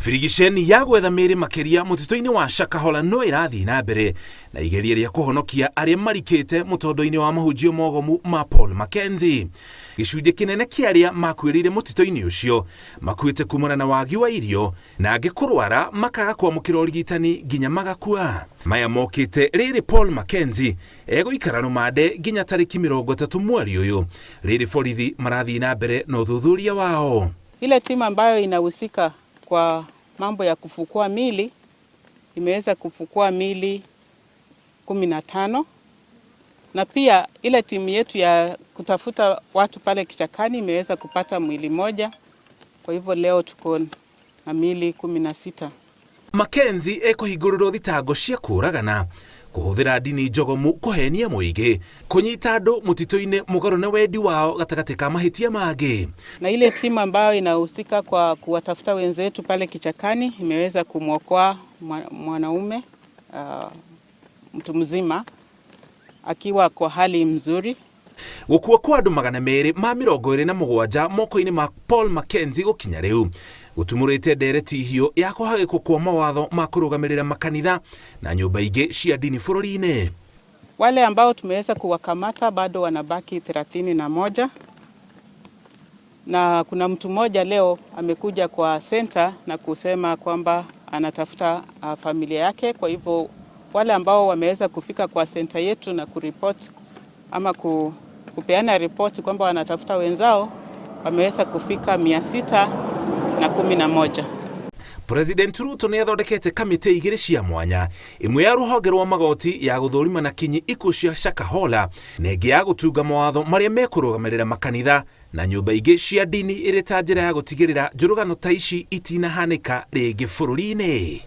Birigiceni ya gwetha mĩĩrĩ makĩria mũtitũ-inĩ wa Shakahola no ĩrathiĩ na mbere na igeria rĩa kũhonokia arĩa marikĩte mũtondo-inĩ wa mahunjio mogomu ma Paul Mackenzie. Gĩcunjĩ kĩnene kĩa arĩa makuĩrĩire mũtitũ-inĩ ũcio makuĩte kumana na wagi wa irio na angĩ kũrwara makaga kwamũkĩra ũrigitani nginya magakua. Maya mokĩte rĩrĩ Paul Mackenzie egũikara rũmande nginya tarĩki 30 mweri ũyũ, rĩrĩ borithi marathiĩ na mbere na ũthuthuria wao. Ile timu ambayo inahusika kwa mambo ya kufukua mili imeweza kufukua mili 15 na pia ile timu yetu ya kutafuta watu pale kichakani imeweza kupata mwili moja. Kwa hivyo leo tuko na mili 16. Mackenzie ekũhingũrĩrwo thitango cia kũũragana, kũhũthĩra ndini njogomu kũhenia mũingĩ, kũnyita andũ mũtitũ-inĩ mũgarũ na wendi wao gatagatĩ ka mahĩtia mangĩ. Na ile timu ambayo inahusika kwa kuwatafuta wenzetu pale kichakani imeweza kumwokoa mwanaume mtu mzima akiwa kwa hali mzuri. Gũkua kwa andũ 227 moko-inĩ ma Paul Mackenzie gũkinya rĩu gũtumũrĩte ndereti hiũ ya kũhagĩkwo kwa mawatho ma kũrũgamĩrĩra makanitha na nyũmba ingĩ cia ndini bũrũri-inĩ. Wale ambao tumeweza kuwakamata bado wanabaki 31 na kuna mtu mmoja leo amekuja kwa center na kusema kwamba anatafuta familia yake. Kwa hivyo wale ambao wameweza kufika kwa center yetu na kuripoti ama kupeana ripoti kwamba wanatafuta wenzao wameweza kufika 611. President Ruto nĩ athondekete kamĩtĩ igĩrĩ cia mwanya, ĩmwe ya rũhonge rwa magoti ya gũthũrima na kinyi ikuũ cia Shakahola na ĩngĩ ya gũtunga mawatho marĩa mekũrũgamĩrĩra makanitha na nyũmba ingĩ cia ndini ĩrĩ ta njĩra ya gũtigĩrĩra njũrũgano ta ici itinahanĩka rĩngĩ bũrũri-inĩ.